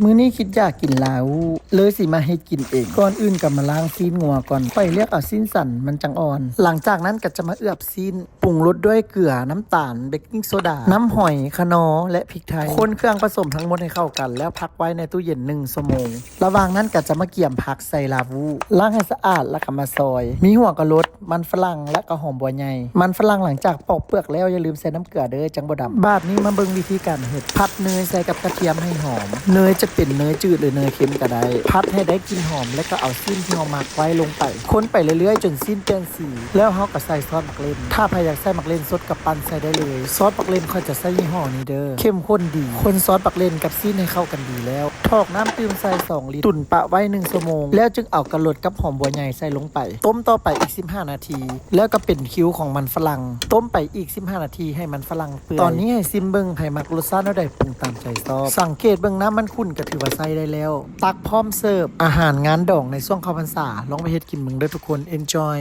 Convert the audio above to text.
ມື້ນີ້ຄິດຢາກກິນລາວ ເລີຍຊິມາເຮັດກິນເອງ. ກ່ອນອື່ນກໍມາລ້າງຊີ້ນງົວກ່ອນ. ຂ້ອຍເລືອກເອົາຊີ້ນສັນ ມັນຈັ່ງອ່ອນ. ຫຼັງຈາກນັ້ນກໍຈະມາເອືອບຊີ້ນ, ປຸງລົດດ້ວຍເກືອ, ນ້ຳຕານ, ເບກກິງໂຊດາ, ນ້ຳຫອຍ, ຂະໜໍ ແລະ ພິກໄທ. ຄົນເຄື່ອງປະສົມທັງໝົດໃຫ້ເຂົ້າກັນ ແລ້ວພັກໄວ້ໃນຕູ້ເຢັນໜຶ່ງຊົ່ວໂມງ. ລະຫວ່າງນັ້ນກໍຈະມາກຽມຜັກໃສ່ລາວ ລ້າງໃຫ້ສະອາດ ແລ້ວກໍມາຊອຍ. ມີຫົວກະໂຫຼດ, ມັນຝຣັ່ງ ແລະກໍຫອມບົວໃຫຍ່. ມັນຝຣັ່ງຫຼັງຈາກປອກເປືອກແລ້ວ ຢ່າລືມໃສ່ນ້ຳເກືອເດີ້ ຈັ່ງບໍ່ດຳ. ບາດນີ້ມາເບິ່ງວິທີການເຮັດ. ຜັດເນີຍໃສ່ກັບກະທຽມໃຫ້ຫອມ. ເນີຍຈະເປັນເນີຍຈືດ ຫຼື ເນີຍເຄັມກໍໄດ້. ຜັດໃຫ້ໄດ້ກິ່ນຫອມ ແລ້ວກໍເອົາຊີ້ນທີ່ເຮົາໝັກໄວ້ລົງໄປ. ຄົນໄປເລື້ອຍໆ ຈົນຊີ້ນປ່ຽນສີ ແລ້ວເຮົາກໍໃສ່ຊອດໝາກເລັ່ນ. ຖ້າໃຜຢາກໃສ່ໝາກເລັ່ນສົດກໍປັ່ນໃສ່ໄດ້ເລີຍ. ຊອດໝາກເລັ່ນຂ້ອຍຈະໃຊ້ຍີ່ຫໍ້ນີ້ເດີ້ ເຂັ້ມຂຸ້ນດີ. ຄົນຊອດໝາກເລັ່ນກັບຊີ້ນໃຫ້ເຂົ້າກັນດີແລ້ວ ຖອກນ້ຳຕື່ມໃສ່ສອງລິດ. ຕຸນປະໄວ້ໜຶ່ງຊົ່ວໂມງ ແລ້ວຈຶ່ງເອົາກະໂຫຼດກັບຫອມບົວໃຫຍ່ໃສ່ລົງໄປ. ຕົ້ມຕໍ່ໄປອີກສິບຫ້ານາທີ ແລ້ວກໍເປັນຄິວຂອງມັນຝຣັ່ງ. ຕົ້ມໄປອີກສິບຫ້ານາທີໃຫ້ມັນຝຣັ່ງເປື່ອຍ. ຕອນນີ້ໃຫ້ຊິມເບິ່ງ ໃຜມັກລົດຊາດແນວໃດປຸງຕາມໃຈຊອບ. ສັງເກດເບິ່ງນ້ຳມັນຂຸ້ນກໍຖືວ່າໃຊ້ໄດ້ແລ້ວ. ຕັກພ້ອມເສີບ. ອາຫານງານດອງໃນຊ່ວງເຂົ້າພັນສາ. ລອງໄປເຮັດກິນເບິ່ງເດີ້ທຸກຄົນ. Enjoy.